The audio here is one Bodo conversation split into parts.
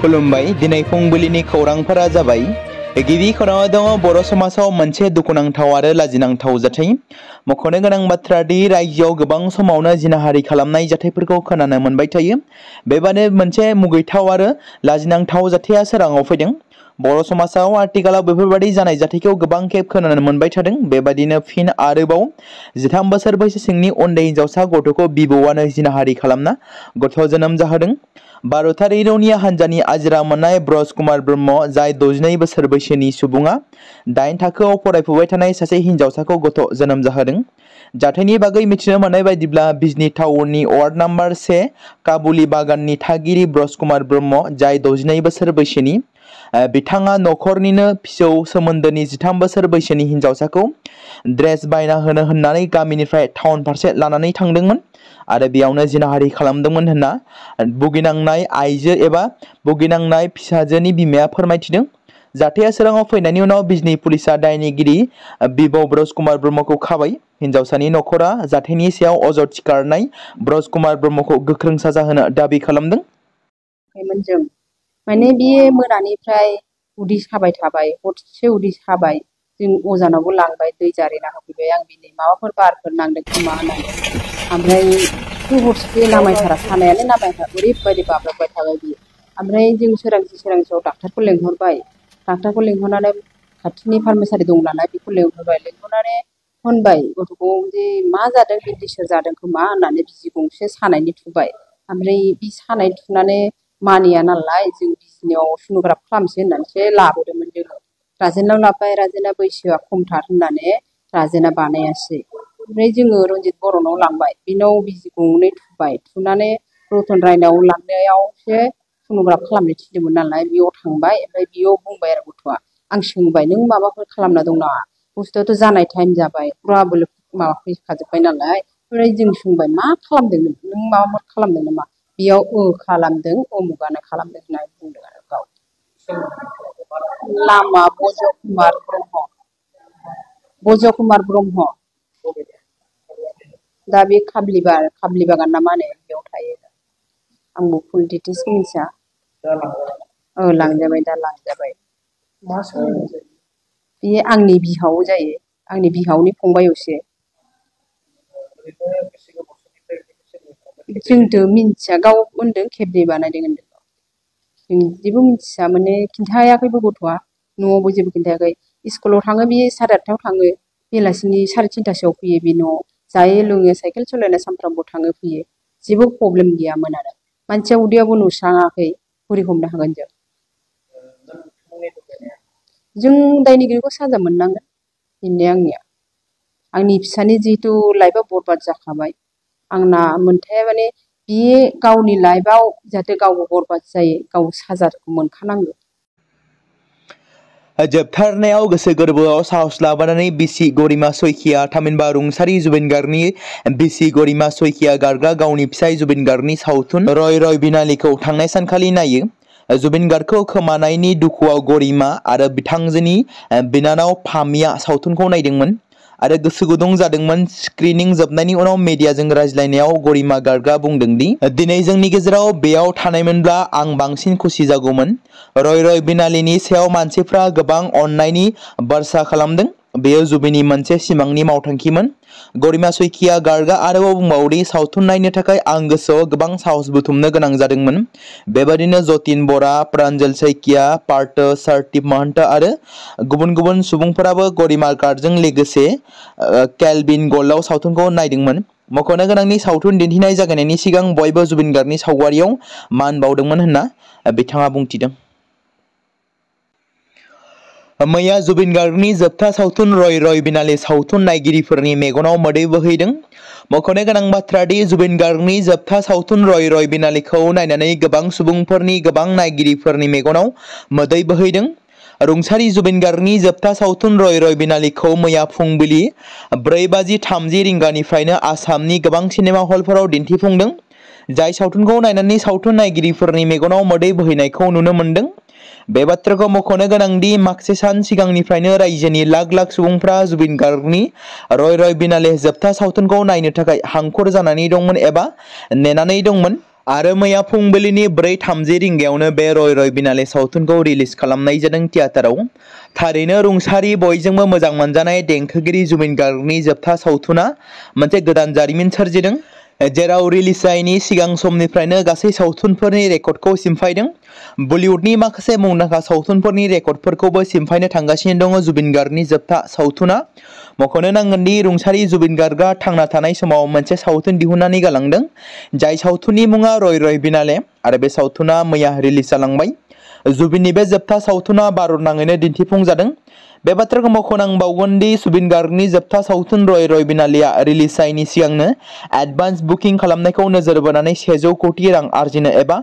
खुलुमबाय दिनै फुंबिलिनि खौरांफोरा जाबाय गिबि खौराङाव दङ बर' समाजाव मोनसे दुखुनांथाव आरो लाजिनांथाव जाथाय मख'नो गोनां बाथ्रा दि रायजोआव गोबां समावनो जिनाहारि खालामनाय जाथायफोरखौ खोनानो मोनबाय थायो बेबादि मोनसे मुगैथाव आरो लाजिनांथाव जाथाया सोराङाव फैदों बर' समाजाव आथिखालाव बेफोरबायदि जानाय जाथायखौ गोबां खेब खोनानो मोनबाय थादों बेबादिनो फिन आरोबाव 13 बोसोर बैसो सिंनि उन्दै हिनजावसा गथ'खौ बिबौआनो जिनाहारि खालामना गथ' जोनोम जाहोदों भारतारि रौनिया हान्जानि आजिरा मोननाय ब्रज कुमार ब्रह्म जाय 62 बोसोर बैसोनि सुबुङा 8 थाखोआव फरायफुबाय थानाय सासे हिनजावसाखौ गथ' जोनोम जाहोदों जाथायनि बागै मिथिनो मोननाय बायदिब्ला बिजनी टाउननि वार्ड नम्बर 1 काबुली बागाननि थागिरि ब्रज कुमार ब्रह्म जाय 62 बोसोर बैसोनि बिथाङा नखरनिनो फिसौ सोमोन्दोनि 13 बोसोर बैसोनि हिनजावसाखौ ड्रेस बायना होनो होननानै गामिनिफ्राय टाउन फारसे लानानै थांदोंमोन आरो बेयावनो जिनाहारि खालामदोंमोन होनना भुगिनांनाय आइजो एबा भुगिनांनाय फिसाजोनि बिमाया फोरमायथिदों जाथाया सोराङाव फैनायनि उनाव बिजनी पुलिसआ दायनिगिरि बिबौ ब्रज कुमार ब्रह्मखौ खाबाय हिनजावसानि नखरा जाथायनि सायाव अजद सिखारनाय ब्रज कुमार ब्रह्मखौ गोख्रों साजा होनो दाबि खालामदों जों माने बे मोनानिफ्राय उदै साबाय थाबाय हरसे उदै साबाय जों अजानावबो लांबाय दै जारिना होफैबाय आं बिनि माबाफोर बारफोर नांदों खोमा होननानै ओमफ्राय हरसे नामायथारा सानायानो नामायथारा ओरैबायदि बाब्राबबाय थाबाय बियो ओमफ्राय जों सोरांसियाव डाक्टारखौ लेंहरबाय डाक्टारखौ लेंहरनानै खाथिनि फार्मासियारि दं नालाय बेखौ लेंहरनानै होनबाय गथ'खौ जे मा जादों बेन्डिसफोर जादों खोमा होननानै बिजि गंसे सानायनि थुबाय ओमफ्राय बे सानाय थुनानै मानिया नालाय जों बिजनियाव सन'ग्राफ खालामसै होननानैसो लाबोदोंमोन जोङो राजेनाव लाबोबाय राजेना बैसोआ खमथार होननानै राजेना बानायासै ओमफ्राय जोङो रन्जित बर'नाव लांबाय बिनाव बिजि गंनै थुबाय थुनानै रतन रायनाव लांनायावसो सन'ग्राफ खालामनो थिनदोंमोन नालाय बेयाव थांबाय ओमफ्राय बेयाव बुंबाय आरो गथ'आ आं सोंबाय नों माबाफोर खालामना दं नामा बुस्थुआथ' जानाय टाइम जाबाय फुरा बोलो माबा फैखाजोब्बाय नालाय ओमफ्राय जों सोंबाय मा खालामदों नों माबाफोर खालामदों नामा बेयाव खालामदों उमुगानो खालामदों होननानै बुंदों आरो गाव नामा बज' कुमार ब्रह्म दा बे खाब्लि बागान ना मा होनो बेयाव थायो आंबो फुल डिटेल्सखौ मिथिया लांजाबाय दा लांजाबाय बे आंनि बिहाव जायो आंनि बिहावनि फंबायसो जोंथ' मिन्थिया गाव होनदों खेबनै बानायदों होनदों जों जेबो मिन्थिया माने खिन्थायाखैबो गथ'आ न'आवबो जेबो खिन्थायाखै स्कुलाव थाङो बियो 8:30 थाङो बेलासिनि 3:30 फैयो बे न'आव जायो लोङो साइकेल सालायना सानफ्रामबो थाङो फैयो जेबो प्रब्लेम गैयामोन आरो मानसिया उदैयावबो नुस्राङाखै बोरै हमनो हागोन जों दायनिगिरिखौ साजा मोननांगोन बेनो आंनि फिसानि जिहेथु लाइफआ बरबाद जाखाबाय आंना मोनथाया माने बे गावनि लाइफआव जाहाथे गावबो बरबाद जायो गाव साजाखौ मोनखानांगौ जोबथारनायाव गोसो गोरबोआव साहस लाबोनानै बिसि गरिमा सयखिया थामहिनबा रुंसारि जुबिन गार्गनि बिसि गरिमा सयखिया गार्गआ गावनि फिसाय जुबिन गार्गनि सावथुन रय बिनालेखौ थांनाय सानखालि नायो जुबिन गार्गखौ खोमानायनि दुखुआव गरिमा आरो बिथांजोनि बिनानाव फामिया सावथुनखौ नायदोंमोन आरो गोसो गुदुं जादोंमोन स्क्रिनिं जोबनायनि उनाव मीडियाजों रायज्लायनायाव गरिमा गार्गआ बुंदों दि दिनै जोंनि गेजेराव बेयाव थानायमोनब्ला आं बांसिन खुसि जागौमोन रय बिनालेनि सायाव मानसिफ्रा गोबां अननायनि बाथ्रा खालामदों बेयो जुबिननि मोनसे सिमांनि मावथांखिमोन गरिमा सयखिया गार्गआ आरोबाव बुंबावदि सावथुन नायनो थाखाय आं गोसोआव गोबां साहस बुथुमनो गोनां जादोंमोन बेबादिनो जतिन बरा प्रान्जल सयखिया पार्थ सार्थिब महन्त आरो गुबुन सुबुंफोराबो गरिमा गार्गजों लोगोसे केल्विन गल्डआव सावथुनखौ नायदोंमोन मख'नो गोनांनि सावथुन दिन्थिनाय जागायनायनि सिगां बयबो जुबिन गार्गनि सावगारियाव मान बावदोंमोन होनना बिथाङा बुंथिदों मैया जुबिन गार्गनि जोबथा सावथुन रय बिनाले सावथुन नायगिरिफोरनि मेगनाव मोदै बोहैदों मख'नो गोनां बाथ्रा दि जुबिन गार्गनि जोबथा सावथुन रय बिनालेखौ नायनानै गोबां सुबुंफोरनि गोबां नायगिरिफोरनि मेगनाव मोदै बोहैदों रुंसारि जुबिन गार्गनि जोबथा सावथुन रय बिनालेखौ मैया फुंबिलि 4:30 रिंगानिफ्रायनो आसामनि गोबां सिनेमा हलफोराव दिन्थिफुंदों जाय सावथुनखौ नायनानै सावथुन नायगिरिफोरनि मेगनाव मोदै बोहैनायखौ नुनो मोनदों बे बाथ्राखौ मख'नो गोनांदि माखासे सान सिगांनिफ्रायनो रायजोनि लाख सुबुंफ्रा जुबिन गार्गनि रय बिनाले जोबथा सावथुनखौ नायनो थाखाय हांखुर जानानै दंमोन एबा नेनानै दंमोन आरो मैया फुंबिलिनि 4:30 रिंगायावनो बे रय बिनाले सावथुनखौ रिलिज खालामनाय जादों थियेटाराव। थारैनो रुंसारि बयजोंबो मोजां मोनजानाय देंखोगिरि जुबिन गार्गनि जोबथा सावथुना मोनसे गोदान जारिमिन सोरजिदों, जेराव रिलिज जायैनि सिगां समनिफ्रायनो गासै सावथुनफोरनि रेकर्डखौ सिमफायदों। बलिउडनि माखासे मुंदांखा सावथुनफोरनि रेकर्डफोरखौबो सिमफायनो थांगासिनो दङ जुबिन गार्गनि जोबथा सावथुना। मख'नो नांगोन दि रुंसारि जुबिन गार्गआ थांना थानाय समाव मोनसे सावथुन दिहुननानै गालांदों, जाय सावथुननि मुङा रय बिनाले, आरो बे सावथुना मैया रिलिज जालांबाय। जुबिननि बे जोबथा सावथुना भारतनाङैनो दिन्थिफुंजादों। बे बाथ्राखौ मख'नांबावगोन दि जुबिन गार्गनि जोबथा सावथुन रय बिनालेआ रिलिज जायैनि सिगांनो एडभान्स बुकिं खालामनायखौ नोजोर बोनानै 100 कोटी रां आर्जिनो एबा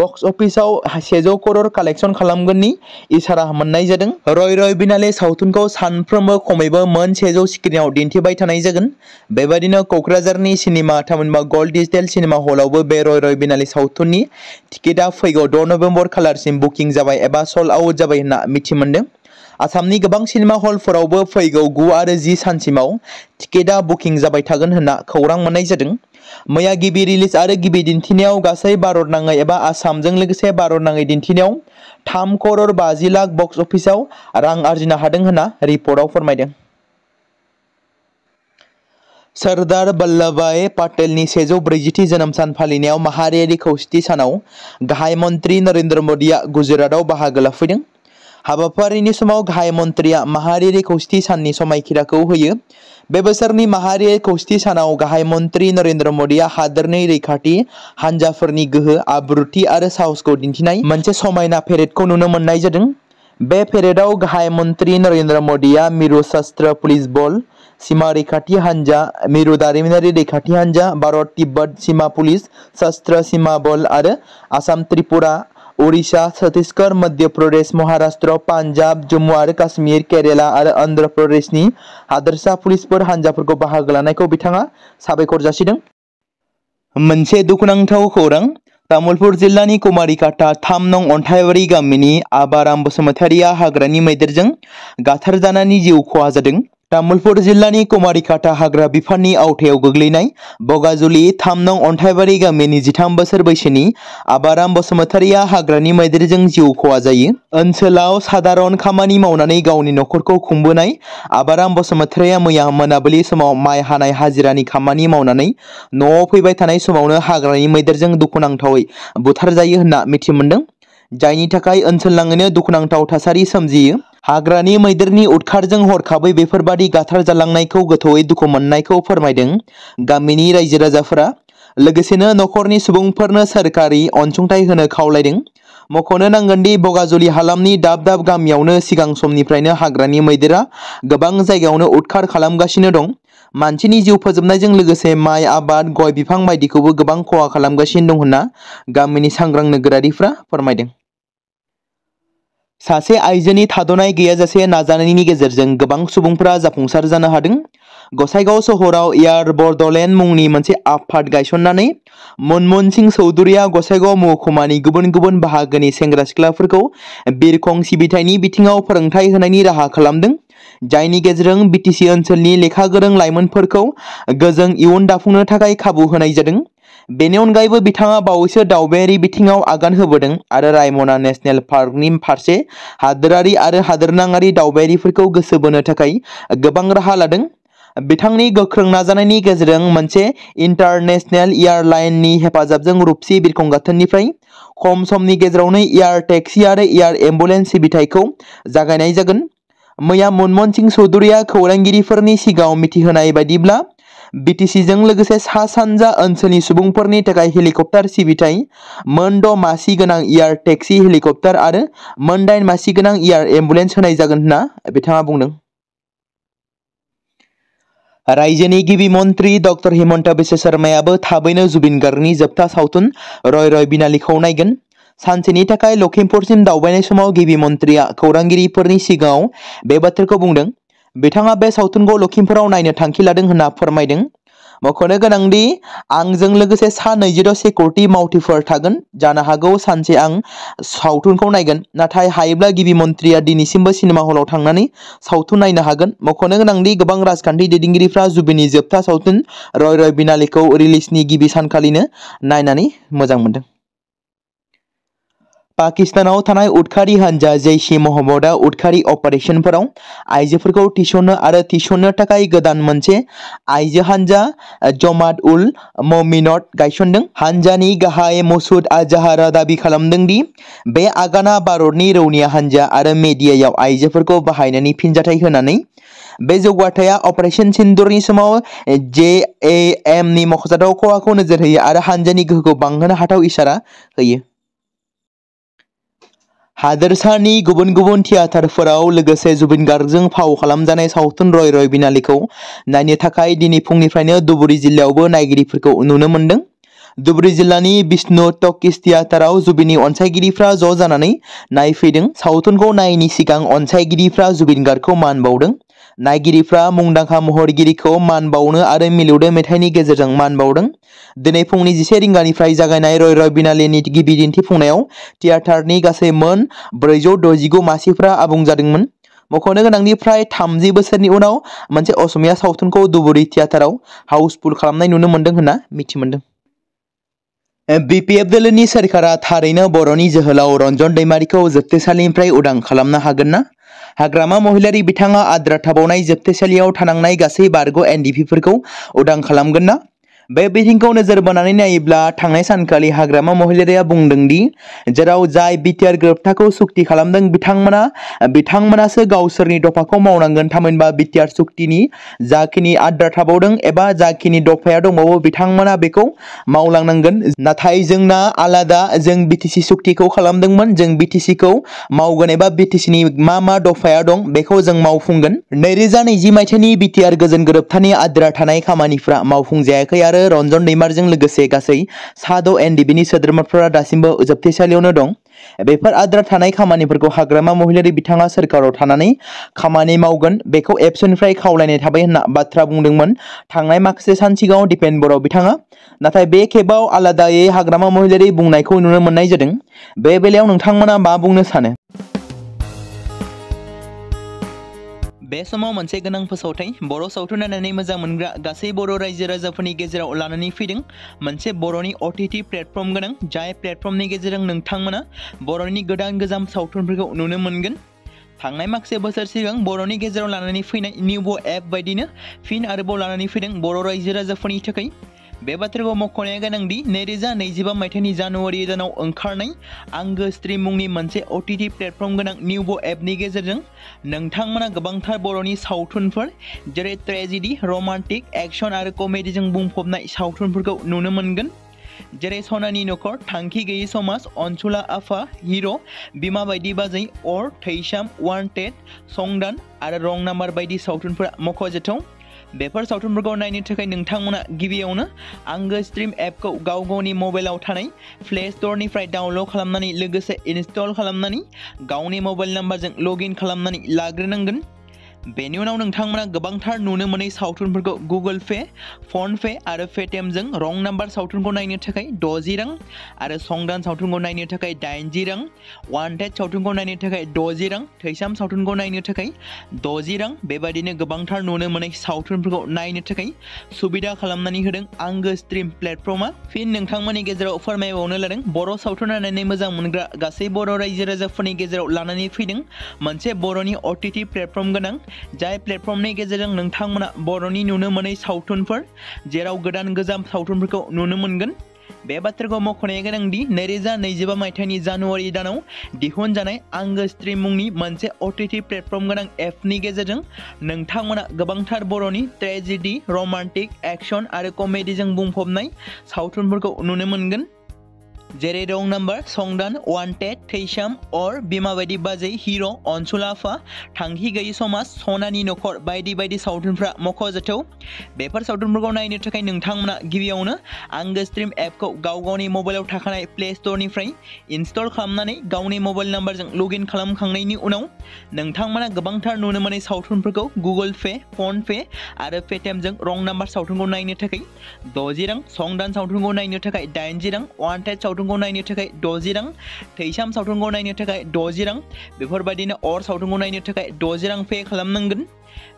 बक्स अफिसाव 100 करोड़ कालेक्शन खालामगोननि इसारा मोननाय जादों। रय बिनाले सावथुनखौ सानफ्रोमबो खमैबो मोन 100 स्क्रिनआव दिन्थिबाय थानाय जागोन। बेबायदिनो क'क्राझारनि सिनेमा थामहिनबा गल्ड डिजिटेल सिनेमा हलावबो बे रय बिनाले सावथुननि टिकेटआ फैगौ 6 नभेम्बर खालारसिम बुकिं जाबाय एबा सल्ड आउट जाबाय होनना मिथि मोनदों। आसामनि गोबां सिनेमा हलफोरावबो फैगौ 9 आरो 10 सानसिमाव टिकेटआ बुकिं जाबाय थागोन होनना खौरां मोननाय जादों। मैया गिबि रिलिज आरो गिबि दिन्थिनायाव गासै भारतनाङै एबा आसामजों लोगोसे भारतनाङै दिन्थिनायाव 3 करोड़ 50 लाख बक्स अफिसाव रां आर्जिनो हादों होनना रिपर्टआव फोरमायदों। सरदार वल्लभभाई पटेलनि 140थि जोनोम सान फालिनायाव माहारियारि खौसेथि सानाव गाहाय मन्त्रि नरेन्द्र मोदीआ गुजरातआव बाहागो लाफैदों। हाबाफारिनि समाव गाहाय मन्त्रिया माहारियारि खौसेथि साननि समायखिराखौ होयो। बे बोसोरनि माहारियारि खौसेथि सानाव गाहाय मन्त्रि नरेन्द्र मोदीआ हादोरनि रैखाथि हान्जाफोरनि गोहो, आब्रुथि आरो साहसखौ दिन्थिनाय मोनसे समायना पेरेडखौ नुनो मोननाय जादों। बे पेरेडआव गाहाय मन्त्रि नरेन्द्र मोदीआ मिरु सशस्त्र पुलिस बल, सीमा रैखाथि हान्जा, मिरु दारिमिनारि रैखाथि हान्जा, भारत तिब्बत सीमा पुलिस, सशस्त्र सीमा बल आरो आसाम, त्रिपुरा, उड़िसा, छत्तीसगढ़, मध्य प्रदेश, महाराष्ट्र, पान्जाब, जम्मु आरो काश्मीर, केरेला आरो अन्ध्र प्रदेशनि हादोरसा पुलिसफोर हान्जाफोरखौ बाहागो लानायखौ बिथाङा साबायखर जासिदों। मोनसे दुखुनांथाव खौरां। तामुलपुर जिल्लानि कुमारिकाटा 3 नं अन्थाइबारि गामिनि आबाराम बसुमतारिया हाग्रानि मैदेरजों गाथारजानानै जिउ खहा जादों। तामुलपुर जिल्लानि कुमारिकाटा हाग्रा बिफाननि आवथायाव गोग्लैनाय बगाजुलि 3 नं अन्थाइबारि गामिनि 13 बोसोर बैसोनि आबाराम बसुमतारिया हाग्रानि मैदेरजों जिउ खहा जायो। ओनसोलाव साधारन खामानि मावनानै गावनि नखरखौ खुंबोनाय आबाराम बसुमतारिया मैया मोनाबिलि समाव माइ हानाय हाजिरानि खामानि मावनानै न'आव फैबाय थानाय समावनो हाग्रानि मैदेरजों दुखुनांथावै बुथारजायो होनना मिथि मोनदों, जायनि थाखाय ओनसोलनाङैनो दुखुनांथाव थासारि सोमजियो। हाग्रानि मैदेरनि उदखारजों हरखाबै बेफोरबादि गाथार जालांनायखौ गोथौयै दुखु मोननायखौ फोरमायदों गामिनि रायजो राजाफोरा। लोगोसेनो नखरनि सुबुंफोरनो सोरखारि अनसुंथाइ होनो खावलायदों। मख'नो नांगोन दि बगाजुलि हालामनि दाब दाब गामियावनो सिगां समनिफ्रायनो हाग्रानि मैदेरा गोबां जायगायावनो उदखार खालामगासिनो दं। मानसिनि जिउ फोजोबनायजों लोगोसे माइ आबाद, गय बिफां बायदिखौबो गोबां खहा खालामगासिनो दं होनना गामिनि सांग्रां नोगोरारिफ्रा फोरमायदों। सासे आइजोनि थाद'नाय गैयाजासे नाजानायनि गेजेरजों गोबां सुबुंफोरा जाफुंसार जानो हादों। गसाइगाव सहराव एयार बड'लेण्ड मुंनि मोनसे आफाद गायसननानै मनमोहन सिंह चौधुरीया गसाइगाव महकुमानि गुबुन गुबुन बाहागोनि सेंग्रा सिख्लाफोरखौ बिरखं सिबिथायनि बिथिङाव फोरोंथाय होनायनि राहा खालामदों, जायनि गेजेरजों बिटिसि ओनसोलनि लेखा गोरों लाइमोनफोरखौ गोजों इयुन दाफुंनो थाखाय खाबु होनाय जादों। बेनि अनगायैबो बिथाङा बावैसो दावबायारि बिथिङाव आगान होबोदों आरो रायमना नेशनेल पार्कनि फारसे हादोरारि आरो हादोरनाङारि दावबायारिफोरखौ गोसो बोनो थाखाय गोबां राहा लादों। बिथांनि गोख्रों नाजानायनि गेजेरजों मोनसे इन्टारनेशनेल एयारलाइननि हेफाजाबजों रुपसि बिरखं गाथोननिफ्राय खम समनि गेजेरावनो एयार टेक्सि आरो एयार एम्बुलेन्स सिबिथायखौ जागायनाय जागोन। मैया मनमोहन सिंह चौधुरीया खौरांगिरिफोरनि सिगाङाव मिथिहोनाय बायदिब्ला बिटिसिजों लोगोसे सा सानजा ओनसोलनि सुबुंफोरनि थाखाय हेलिकप्टार सिबिथाय, मोन 6 मासि गोनां एयार टेक्सि हेलिकप्टार आरो मोन 8 मासि गोनां एयार एम्बुलेन्स होनाय जागोन होनना बिथाङा बुंदों। रायजोनि गिबि मन्त्रि डक्टर हिमन्त बिश्व शर्मायाबो थाबैनो जुबिन गार्गनि जोबथा सावथुन रय बिनालेखौ नायगोन। सानसेनि थाखाय लखिमपुरसिम दावबायनाय समाव गिबि मन्त्रिया खौरांगिरिफोरनि सिगाङाव बे बाथ्राखौ बुंदों। बिथाङा बे सावथुनखौ लखिमपुराव नायनो थांखि लादों होनना फोरमायदों। मख'नो गोनांदि आंजों लोगोसे सा 26 सिकिउरिटि मावथिफोर थागोन। जानो हागौ सानसे आं सावथुनखौ नायगोन, नाथाय हायोब्ला गिबि मन्थ्रिया दिनैसिमबो सिनेमा हलाव थांनानै सावथुन नायनो हागोन। मख'नो गोनांदि गोबां राजखान्थि दैदेनगिरिफ्रा जुबिननि जोबथा सावथुन रय रय बिनालेखौ रिलिजनि गिबि सानखालिनो नायनानै मोजां मोनदों। पाकिस्तानाव थानाय उदखारि हान्जा जैश-ए महम्मदआ उदखारि अपारेशनफोराव आइजोफोरखौ थिसननो थाखाय गोदान मोनसे आइजो हान्जा जमात उल ममिनत गायसनदों। हान्जानि गाहाय मसुद आजहारआ दाबि खालामदों दि बे आगाना भारतनि रौनिया हान्जा आरो मेडियायाव आइजोफोरखौ बाहायनायनि फिनजाथाय होनानै बे जौगाथाया अपारेशन सिन्दुरनि समाव JAM-नि मख'जाथाव खहाखौ नोजोर होयो आरो हान्जानि गोहोखौ बांहोनो हाथाव इसारा होयो। हादोरसानि गुबुन गुबुन थियेटारफोराव लोगोसे जुबिन गार्गजों फाव खालामजानाय सावथुन रय रय बिनालेखौ नायनो थाखाय दिनै फुंनिफ्रायनो धुबुरी जिल्लायावबो नायगिरिफोरखौ नुनो मोन्दों। धुबुरी जिल्लानि बिष्णु टकिज थियेटाराव जुबिननि अनसायगिरिफ्रा ज' जानानै नायफैदों। सावथुनखौ नायैनि सिगां अनसायगिरिफ्रा जुबिन गार्गखौ मान बावदों। नायगिरिफ्रा मुंदांखा महरगिरिखौ मान बावनो आरो मिलौदो मेथाइनि गेजेरजों मान बावदों। दिनै फुंनि 11 रिंगानिफ्राय जागायनाय रय रय बिनालेनि गिबि दिन्थिफुंनायाव थियेटारनि गासै मोन 469 मासिफोरा आबुं जादोंमोन। मख'नो गोनांदि फ्राय 30 बोसोरनि उनाव मोनसे असमिया सावथुनखौ धुबुरी थियेटाराव हाउसफुल खालामनाय नुनो मोन्दों होनना मिथिमोन्दों। BPF दोलोनि सोरखारा थारैनो बर'नि जोहोलाव रन्जन दैमारिखौ जोबथेसालिनिफ्राय उदां खालामनो हागोन ना? हाग्रामा महिलारि बिथाङा आद्रा थाबावनाय जोबथेसालियाव थानांनाय गासै बारग' NDPफोरखौ उदां खालामगोन ना? बे बिथिंखौ नोजोर बोनानै नायोब्ला थांनाय सानखालि हाग्रामा महिलारिया बुंदों दि जेराव जाय बिटिआर गोरोबथाखौ सुक्ति खालामदों बिथांमोनासो गावसोरनि दफाखौ मावनांगोन। थामहिनबा बिटिआर सुक्तिनि जाखिनि आद्रा थाबावदों एबा जाखिनि दफाया दंबावो बिथांमोना बेखौ मावलांनांगोन। नाथाय जोंना आलादा, जों BTC सुक्तिखौ खालामदोंमोन, जों BTCखौ मावगोन एबा BTCनि मा दफाया दं बेखौ जों मावफुंगोन। 2020 मायथाइनि बिटिआर गोजोन गोरोबथानि आद्रा थानाय खामानिफ्रा मावफुंजायाखै आरो रन्जन दैमारिजों लोगोसे गासै सा 6 NDPनि सोद्रोमाफोरा दासिमबो जोबथेसालियावनो दं। बेफोर आद्रा थानाय खामानिफोरखौ हाग्रामा महिलारि बिथाङा सोरखाराव थानानै खामानि मावगोन बेखौ एबसुनिफ्राय खावलायनाय थाबाय होनना बाथ्रा बुंदोंमोन थांनाय माखासे सान सिगाङाव दिपेन बर' बिथाङा। नाथाय बे खेबाव आलादायै हाग्रामा महिलारि बुंनायखौ नुनो मोननाय जादों। बे बेलायाव नोंथांमोना मा बुंनो सानो? बे समाव मोनसे गोनां फोसावथाय बर' सावथुन नायनानै मोजां मोनग्रा गासै बर' रायजो राजाफोरनि गेजेराव लानानै फैदों मोनसे बर'नि OTT प्लेटफर्म गोनां, जाय प्लेटफर्मनि गेजेरजों नोंथांमोना बर'नि गोजाम सावथुनफोरखौ नुनो मोनगोन। थांनाय माखासे बोसोर सिगां बर'नि गेजेराव लानानै फैनाय निउबो एप बायदिनो फिन आरोबाव लानानै फैदों बर' रायजो राजाफोरनि थाखाय। बे बाथ्राखौ मख'नाया गोनांदि 2025 मायथाइनि जानुवारि दानाव ओंखारनाय आंगो स्ट्रिम मुंनि मोनसे OTT प्लेटफर्म गोनां निउबो एपनि गेजेरजों नोंथांमोना गोबांथार बर'नि सावथुनफोर जेरै ट्रेजेडि, रमान्टिक, एक्शन आरो कमेडिजों बुंफबनाय सावथुनफोरखौ नुनो मोनगोन। जेरै सनानि नखर, थांखि गैयै समाज, अनसुला आफा, हिर', बिमा बायदि बाजै, अर, थैसाम, वान्टेड, संदान आरो रं नाम्बार बायदि सावथुनफोरा मख'जाथाव। बेफोर सावथुनफोरखौ नायनो थाखाय नोंथांमोना गिबियावनो आंगो स्ट्रिम एपखौ गावनि मबाइलाव थानाय प्ले स्ट'रनिफ्राय डाउनल'ड खालामनानै लोगोसे इनस्टल खालामनानै गावनि मबाइल नाम्बारजों लगइन खालामनानै लाग्रोनांगोन। बेनि उनाव नोंथांमोना गोबांथार नुनो मोनै सावथुनफोरखौ गुगोल पे, फन पे आरो पेटिएमजों रं नाम्बार सावथुनखौ नायनो थाखाय 60 रां आरो संदान सावथुनखौ नायनो थाखाय 80 रां, वान्टेड सावथुनखौ नायनो थाखाय 60 रां, थैसाम सावथुनखौ नायनो थाखाय 60 रां बेबायदिनो गोबांथार नुनो मोनै सावथुनफोरखौ नायनो थाखाय सुबिदा खालामनानै होदों आंगो स्ट्रिम प्लेटफर्मा। फिन नोंथांमोननि गेजेराव फोरमायबावनो लादों बर' सावथुन नायनानै मोजां मोनग्रा गासै बर' रायजो राजाफोरनि गेजेराव लानानै फैदों मोनसे बर'नि OTT प्लेटफर्म गोनां, जाय प्लेटफर्मनि गेजेरजों नोंथांमोना बर'नि नुनो मोनै सावथुनफोर जेराव गोजाम सावथुनफोरखौ नुनो मोनगोन। बे बाथ्राखौ मख'नाया गोनांदि 2025 मायथाइनि जानुवारि दानाव दिहुनजानाय आंगो स्ट्रिम मुंनि मोनसे OTT प्लेटफर्म गोनां एपनि गेजेरजों नोंथांमोना गोबांथार बर'नि ट्रेजेडि, रमान्टिक, एक्शन आरो कमेडिजों बुंफबनाय सावथुनफोरखौ नुनो मोनगोन। जेरै रं नाम्बार, संदान, वान्टेड, थैसाम, अर, बिमा बायदि बाजै, हिर', अनसुलाफा, थांखि गैयि समाज, सनानि नखर बायदि बायदि सावथुनफ्रा मख'जाथाव। बेफोर सावथुनफोरखौ नायनो थाखाय नोंथांमोना गिबियावनो आंगो स्ट्रिम एपखौ गावनि मबाइलाव थाखानाय प्ले स्ट'रनिफ्राय इनस्टल खालामनानै गावनि मबाइल नाम्बारजों लगइन खालामखांनायनि उनाव नोंथांमोना गोबांथार नुनो मोनै सावथुनफोरखौ गुगोल पे, फन पे आरो पेटिएमजों रं नाम्बार सावथुनखौ नायनो थाखाय 60 रां, संदान सावथुनखौ नायनो थाखाय 80 रां, वान्टेड सावथुनखौ नायनो थाखाय 60 रां, थैसाम सावथुनखौ नायनो थाखाय 60 रां, बेफोरबायदिनो अर सावथुनखौ नायनो थाखाय 60 रां पे खालामनांगोन।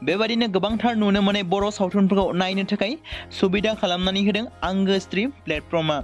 बेबायदिनो गोबांथार नुनो मोनै बर' सावथुनफोरखौ नायनो थाखाय सुबिदा खालामनानै होदों आंगो स्ट्रिम प्लेटफर्मआ।